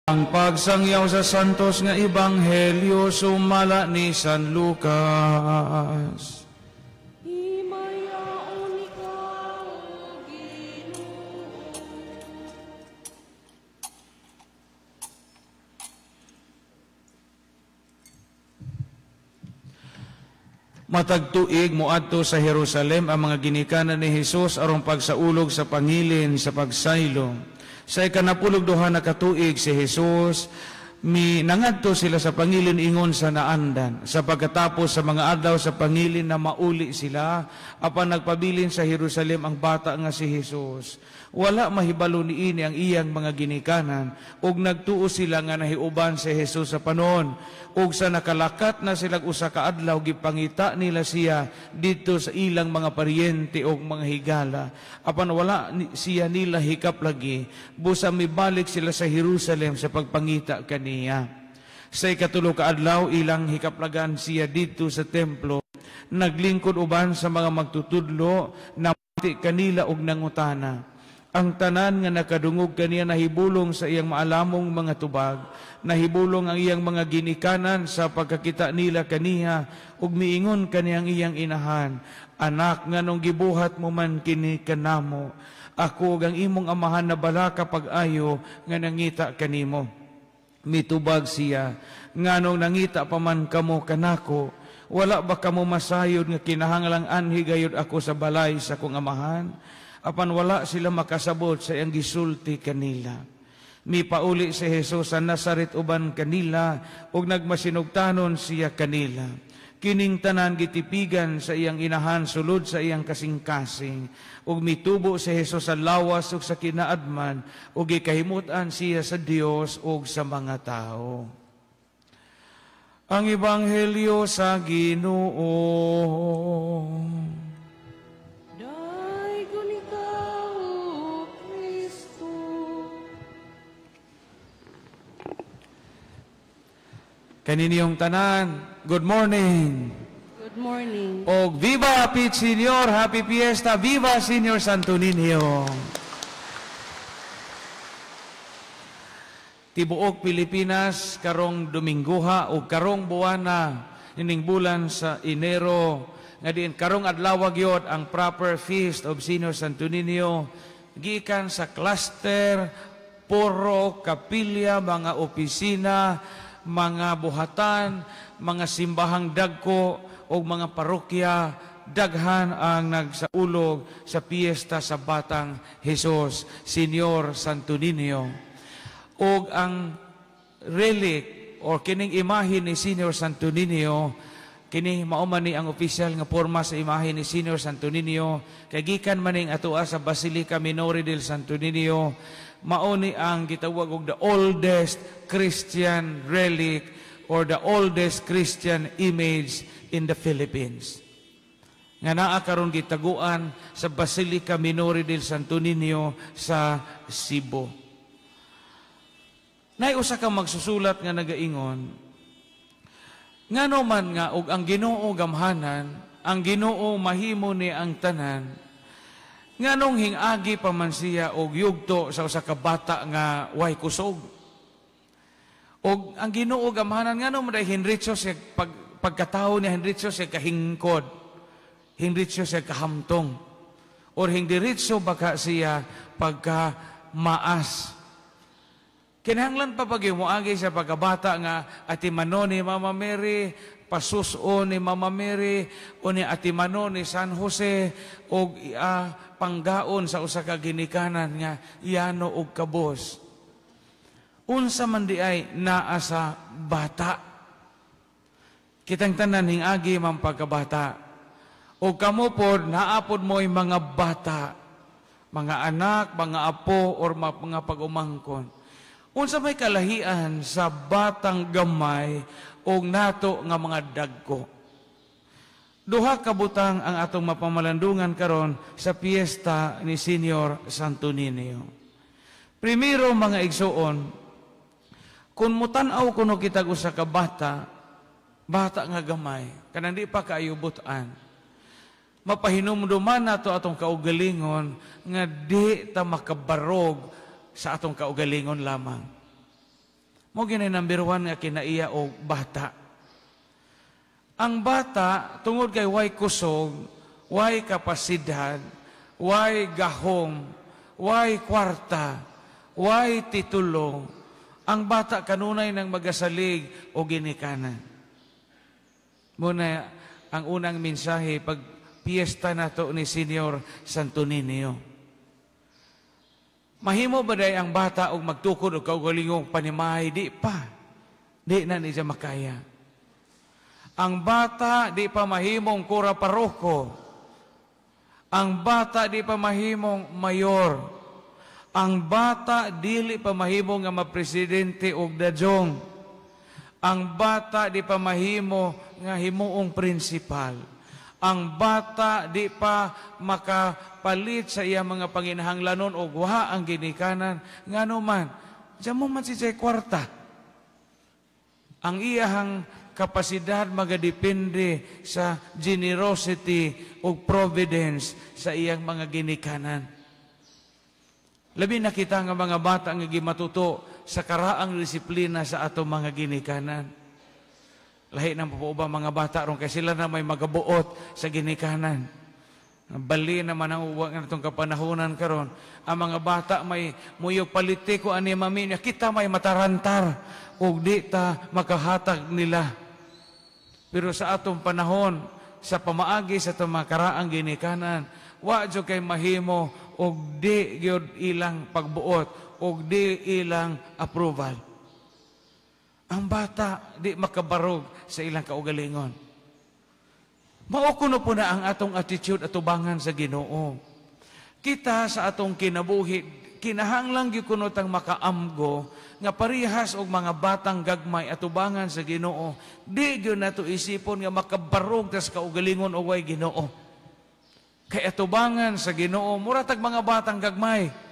Ang pagsangyaw sa santos nga ebanghelyo sumala ni San Lucas. Himayaon ikaw, Ginoo. Matag tuig moadto sa Jerusalem ang mga ginikanan ni Hesus aron pagsaulog sa pangilin sa pagsaylo. Sa 12 na katuig si Hesus, mi nangadto sila sa pangilin ingon sa naandan. Sa pagkatapos sa mga adlaw sa pangilin na mauli sila, apan nagpabilin sa Jerusalem ang bata nga si Hesus. Wala mahibalo niini ang iyang mga ginikanan, ug nagtuo sila nga nahiuban si Hesus sa panon. Ug sa nakalakat na sila usa ka adlaw, gipangita nila siya didto sa ilang mga paryente ug mga higala. Apan wala siya nila hikap lagi, busa mibalik sila sa Jerusalem sa pagpangita kaniya. Sa 3 ka adlaw ilang hikaplagan siya didto sa templo. Naglingkod uban sa mga magtutudlo, namati kanila og nangutana. Ang tanan nga nakadungog kaniya nahibulong sa iyang maalamong mga tubag, nahibulong ang iyang mga ginikanan sa pagkakita nila kaniya, ug miingon kaniyang iyang inahan, "Anak, nganong gibuhat mo man kini kanamo? Ako ug ang imong amahan na balaka pag-ayo nga nangita kanimo." Mitubag siya, "Nganong nangita pa man kamo kanako? Wala ba kamo masayod nga kinahanglang anhi gayud ako sa balay sa akong amahan?" Apan wala sila makasabot sa iyang gisulti kanila. Mipauli si Jesus sa Nazaret uban kanila, ug nagmasinugtanon siya kanila. Kining tanan gitipigan sa iyang inahan sulod sa iyang kasing-kasing. Ug mitubo si Jesus sa lawas ug sa kinaadman, ug gikahimut-an siya sa Dios ug sa mga tao. Ang Ebanghelyo sa Ginoo. Daygon ikaw, Kristo. Kaniniyong tanan, good morning. Good morning. Og viva Pit Senior, happy fiesta, viva Senior Santo Niño. Tibuok Pilipinas karong Domingguha o karong buwana ining bulan sa Enero nga diin karong adlaw gyud ang proper feast of Senior Santo Niño gikan sa cluster, puro, kapilya, mga opisina, mga buhatan, mga simbahang dagko o mga parokya, daghan ang nagsaulog sa piyesta sa Batang Hesus, Senior Santo Niño. Og ang relic or kining imahe ni Senior Santo Niño, kini mao man ni ang official nga porma sa imahe ni Senior Santo Niño, kay gikan man ning atoa sa Basilica Minore del Santo Niño, mao ni ang gitawag og the oldest Christian relic or the oldest Christian image in the Philippines. Nga naa karon gitaguan sa Basilica Minore del Santo Niño sa Cebu. Nay usa ka magsusulat nga nagaingon, ngano man nga og ang Ginoo gamhanan, ang Ginoo mahimo ni ang tanan, nganong hingagi pa man siya og yugto sa usa ka bata nga way kusog? Og ang Ginoo gamhanan, ngano man dahil hinritso siya pagkatawo niya, hinritso siya kahingkod, hinritso siya kahamtong, or hindiritso baka siya pagka maas. Kinahanglan pa pag moagi sa pagkabata nga ati mano ni Mama Mary, pasuso ni Mama Mary, o ni ati mano ni San Jose, og panggaon sa usa ka ginikanan nga yano og kabos. Unsa man di ay naa sa bata. Kitang tanan hingagi man pagkabata. O kamo pod naa pod mo'y mga bata, mga anak, mga apo, or mga pag-umangkon. Unsa may kalahian sa batang gamay og nato nga mga dagko? Duha ka butang ang atong mapamalandungan karon sa piyesta ni Senior Santo Niño. Primero, mga igsuon, kung mutan-aw kuno kitag usa ka bata, bata nga gamay, kanang di pa kaayo butan, mapahinumduman nato atong kaugalingon nga di ta makabarog sa atong kaugalingon lamang. Mo gini number one nga kinaiya og bata. Ang bata, tungod kay way kusog, way kapasidad, way gahom, way kwarta, way titulo, ang bata kanunay nang magasalig o ginikanan. Muna ang unang mensahe pag piyesta nato ni Senior Santo Niño. Mahimo ba day ang bata og magtukod og kaugalingong panimahay? Di pa. Di na niya makaya. Ang bata di pa mahimong kura paroko. Ang bata di pa mahimong mayor. Ang bata dili pa mahimo nga mapresidente og dajong. Ang bata di pa mahimo nga himuong prinsipal. Ang bata di pa makapalit sa iyang mga panginahanglanon og wa ang ginikanan. Ngano man, diyan mo man si kwarta. Ang iyahang kapasidad magadepende sa generosity o providence sa iyang mga ginikanan. Labi na kita nga mga bata nga gimatuto sa karaang disiplina sa atong mga ginikanan. Lahi nang po ba mga bata ron kay sila na may magabuot sa ginikanan. Bali naman ang uwag nga itong kapanahonan karon. Ang mga bata may muyog paliti ko ani mami niya, kita may matarantar ug di ta makahatag nila. Pero sa atong panahon, sa pamaagi sa atong mga karaang ginikanan, wa jud kay mahimo og di gyud ilang pagbuot og di ilang approval. Ang bata di makabarog sa ilang kaugalingon. Mao kuno po na ang atong attitude atubangan sa Ginoo. Kita sa atong kinabuhi, kinahanglan gyud kuno tang makaamgo nga parihas og mga batang gagmay atubangan sa Ginoo. Di gyud nato isipon nga makabarog tas kaugalingon og way Ginoo. Kay atubangan sa Ginoo, mura tag mga batang gagmay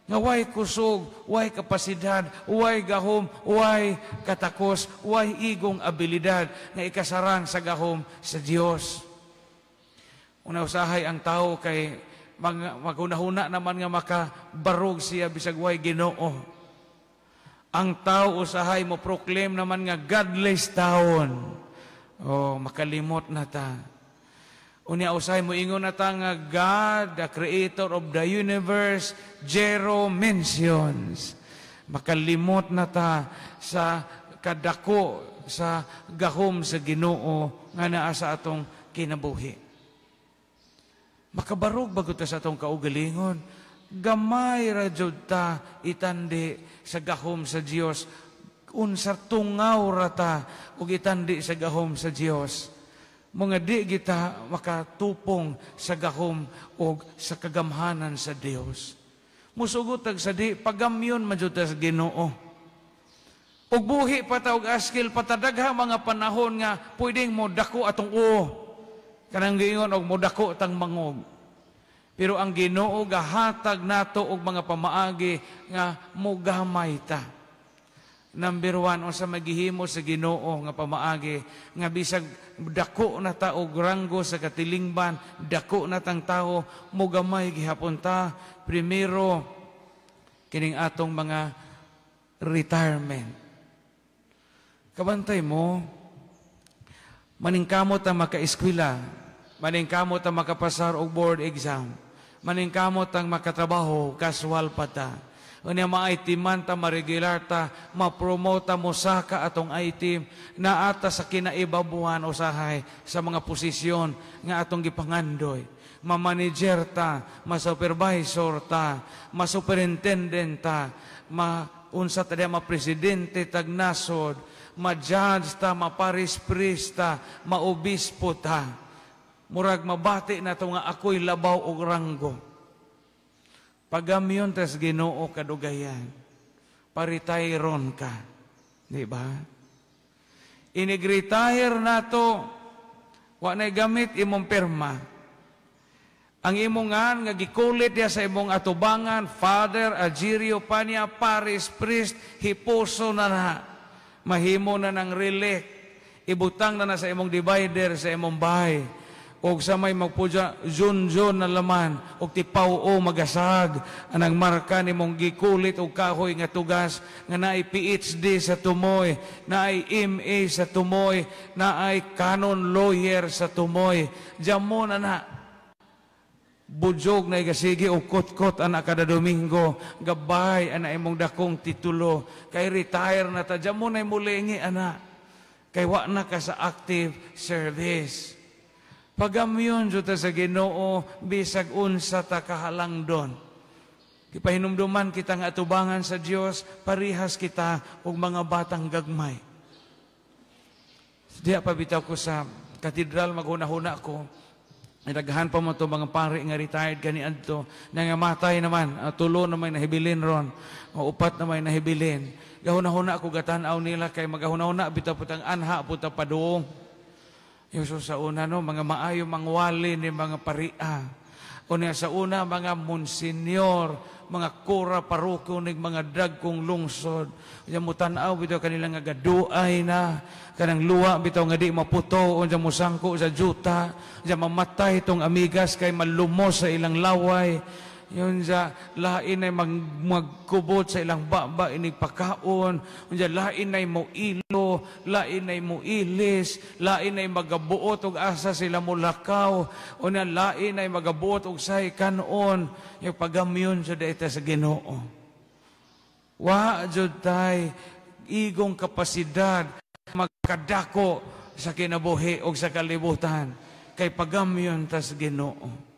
nga way kusog, way kapasidad, way gahom, way katakos, way igong abilidad nga ikasarang sa gahom sa Dios. Una usahay ang tao kay maghunahuna naman nga makabarog siya bisag way Ginoo. Ang tao usahay mo proclaim naman nga godless taon. Oh, makalimot na ta. Unya usahay mo ingon na ta nga God, the creator of the universe, zero mentions. Makalimot na ta sa kadako sa gahom sa Ginoo nga naa sa atong kinabuhi. Makabarog bago ta sa atong kaugalingon. Gamay ra jud ta itandi sa gahom sa Dios. Unsa tungaw ra ta ug itandi sa gahom sa Dios. Mga di kita makatupong sa gahom o sa kagamhanan sa Dios. Musugot tag sa di, pagamyon man jud ta sa Ginoo. Og buhi pa ta og askil patadagha mga panahon nga pwedeng mo dako atong uo. Kanang giingon og modako tang mangog. Pero ang Ginoo gahatag nato og mga pamaagi nga mogamay ta. Number one, unsa magihimo sa Ginoo nga pamaagi nga bisag dako na ta og ranggo sa katilingban, dako na tang tawo, mogamay gihapon ta. Primero, kining atong mga retirement. Kabantay mo, maningkamot ang makaeskwela, maningkamot ang makapasar og board exam, maningkamot ang makatrabaho, casual pa ta. Unya ma-IT man ta, ma-regular ta, ma-promote ta, mosaka atong IT, naata sa kinaibabuhan usahay sa mga posisyon nga atong gipangandoy. Ma-manager ta, ma-supervisor ta, ma-superintendent ta, ma-unsa ta diya, ma-presidente tag nasod, ma-judge ta, ma-parish priest ta, ma-obispo ta. Murag mabati na to nga ako'y labaw og ranggo. Pagamyon tas Ginoo kadugayan, paretayron ka. Di ba? Inig-retire na to, wa na'y gamit imong pirma. Ang imong ngan nga gikulit niya sa imong atubangan, Father Agirio Pania, parish priest, hipuso na na. Mahimo na ng relic. Ibutang na na sa imong divider, sa imong bahay. Og sa may magpudya Junjun na laman og tipaw o magasag anang marka nimong gikulit og kahoy nga tugas nga naay PhD sa tumoy, naay MA sa tumoy, naay canon lawyer sa tumoy. Jamo na na. Budyog na igasigi og kot-kot ana kada Domingo, gabay ana imong dakong titulo kay retire na ta, jamo na mulingi ana kay wa na ka sa active service. Pagamyon jud ta sa Ginoo bisag unsa ta kahalangdon. Gipahinumduman kita nga atubangan sa Dios, parihas kita og mga batang gagmay. Diya pa bitaw ko sa katedral maghuna-huna ko. Daghan pa mo to mga pari nga retired kani adto, nangamatay naman, tulo na may nahibilin ron, o upat na may nahibilin. Gahuna-huna ko gatan-aw nila kay magahuna-huna bitaw putang anha puta padung. Yung so sa una no, mga maayo mangwali ni mga paria. O niya sa una mga monsenyor, mga kura paroko nig mga dagkong lungsod. Unya mo tan-aw bitaw kanila nga gaduay na, kanang luwa bitaw nga di maputo, unya mo sangko sa juta, unya mamatay tong amigas kay malumos sa ilang laway. Yun sa lain ay magkubot sa ilang baba inig pakaon. Unya lain ay mo ilo, lain ay mo ilis, lain ay magabuot og asa sila mulakaw. Unya lain ay magabuot og say kanon. Yung pagamyon jud ita sa Ginoo. Wa jud tay igong kapasidad magkadako sa kinabuhi og sa kalibutan kay pagamyon ta sa Ginoo.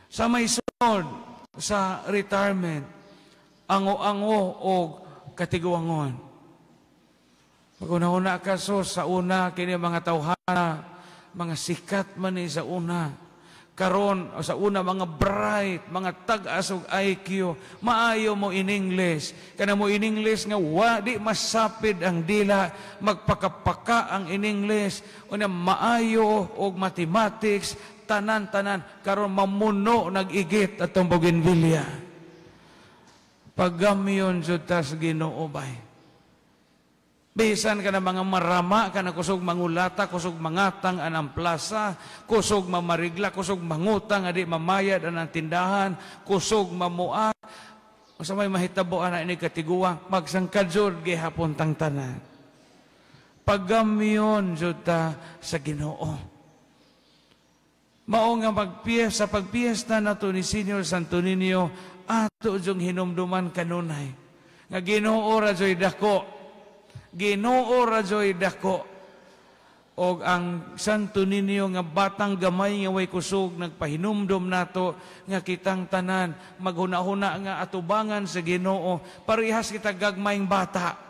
Sa may sunod sa retirement, ango-ango o katiguangon. Pag-una-una ka so, sa una, kini mga tawhana, mga sikat man ni sa una. Karon o sa una, mga bright, mga tag-as og IQ, maayo mo in English. Kana mo in English nga wa, di masapid ang dila, magpakapaka ang in English. Una, maayo og mathematics, tanan-tanan, karon mamuno nag-igit atong bougainvillea. Pagamyon jud ta sa Ginoo bay. Bisan ka na mga marama, ka na kusog mangulata, kusog mangatang anang plaza, kusog mamarigla, kusog mangutang, adi mamayad anang tindahan, kusog mamua. Sa may mahitabo ana ini katiguang, magsangkadjud gihapon tang tanan. Pagamyon jud ta sa Ginoo. Mao nga magpiesta sa pagpiesta nato ni Senior Santo Niño, ato jung hinumduman kanunay nga Ginoo ra joy dako, Ginoo ra joy dako. Og ang Santo Niño nga batang gamay nga way kusog nagpahinumdum nato nga kitang tanan maghuna-huna nga atubangan sa Ginoo, parehas kita gagmayng bata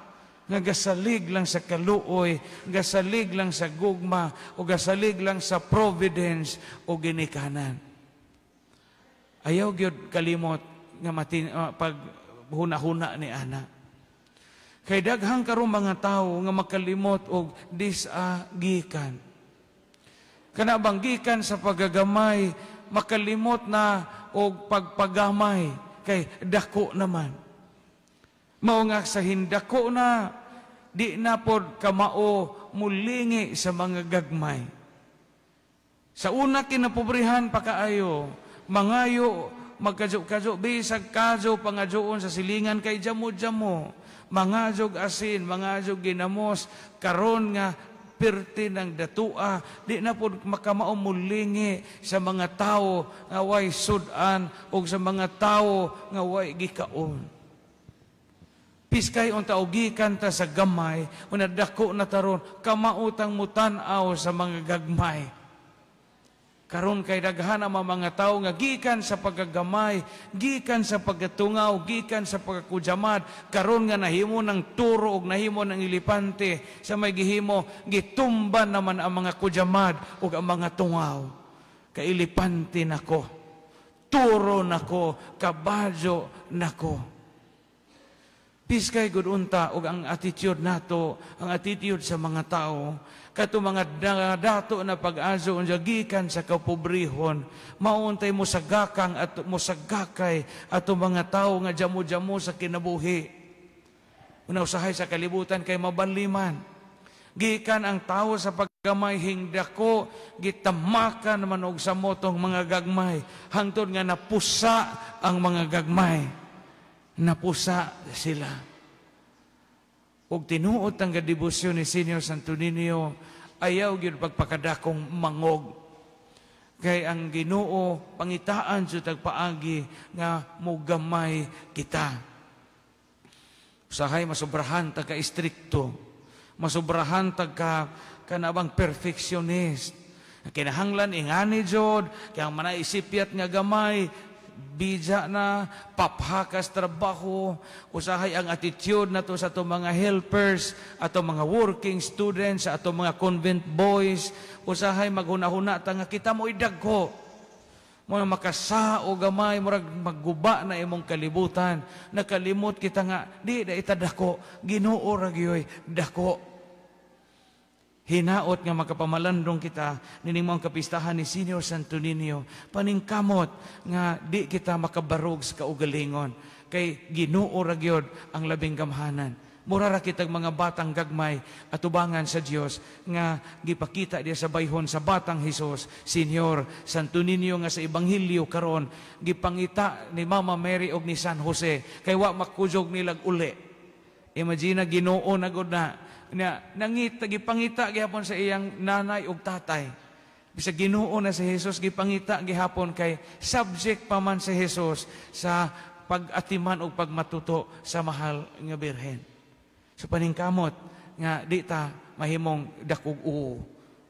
nga gasalig lang sa kaluoy, gasalig lang sa gugma, o gasalig lang sa providence o ginikanan. Ayaw gyud kalimot nga pag huna-huna ni ana. Kay daghang karon mga tawo nga makalimot og disagikan. Kana bang gikan sa pagagamay, makalimot na og pagpagamay kay dako naman. Mao nga sa hindako na, di na pod kamao mulingi sa mga gagmay. Sa una kinapobrihan pa kaayo, mangayo magkadyo-kadyo, bisag kadyo pangadyoon sa silingan kay jamo-jamo, mangajog asin, mangajog ginamos, karon nga pirti ng datua, di na pod makamao mulingi sa mga tawo nga way sudan o sa mga tawo nga way gikaon. Piskay unta og gikan ta sa gamay, una dako na taron, kamautang mutan-aw sa mga gagmay. Karon kay daghan ang mga tawo nga gikan sa pagkagamay, gikan sa pagkatungaw, gikan sa pagkakujamad, karon nga nahimo ng turo og nahimo ng elefante sa may gihimo, gitumba naman ang mga kujamad ug ang mga tungaw. Kay elefante nako, turo nako, kabadyo nako. Piskay gud unta og ang attitude nato, ang attitude sa mga tao, kato mga dato na pag-azo unya gikan sa kapobrehon, mauntay mo sagakang at mo sagakay ato mga tao nga jamo-jamo sa kinabuhi. Una usahay sa kalibutan kay mabaliman. Gikan ang tao sa pag Gamay hingdako, gitamakan man og samotong mga gagmay hangtod nga napusa ang mga gagmay, napusa sila. Og tinuod ang debosyon ni Senior Santo Niño, ayaw gyud pagpakadakong mangog, kay ang Ginoo pangitaan jud tag paagi nga mogamay kita. Usahay masobrahan tag ka istrikto, masobrahan tag ka kanabang perfectionist. Kinahanglan ingani jud, kaya manaisipyat nga gamay, bija na, paphakas trabaho. Usahay ang attitude nato sa ato mga helpers, ato mga working students, ato mga convent boys, usahay maghuna-huna ta nga kita mo idagko. Mo makasa o gamay, murag magguba na imong kalibutan. Nakalimot kita nga, di da ita dako, Ginoo ra gyoy dako. Hinaot nga makapamalandong kita nining mga kapistahan ni Senior Santo Niño. Paningkamot nga di kita makabarog sa kaugalingon. Kay Ginoo ra gyud ang labing gamhanan. Mura ra kitag mga batang gagmay atubangan sa Dios nga gipakita diya sa bayhon sa batang Hesus, Senior Santo Niño, nga sa Ebanghelyo karon gipangita ni Mama Mary og ni San Jose kay wa makujog nilag uli. Imagine, Ginoo na gud na na nangita, gipangita gihapon sa iyang nanay ug tatay. Bisag Ginoo na si Jesus, gipangita gihapon kay subject pa man si Jesus sa pag-atiman ug pagmatuto sa mahal nga Birhen. So paningkamot nga di ta mahimong dakog uo.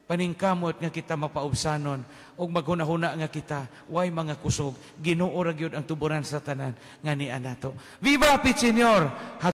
Paningkamot nga kita mapaubsanon ug maghunahuna nga kita way mga kusog. Ginoo ra gyud ang tuburan sa tanan nga niya nato. Viva Pit Señor!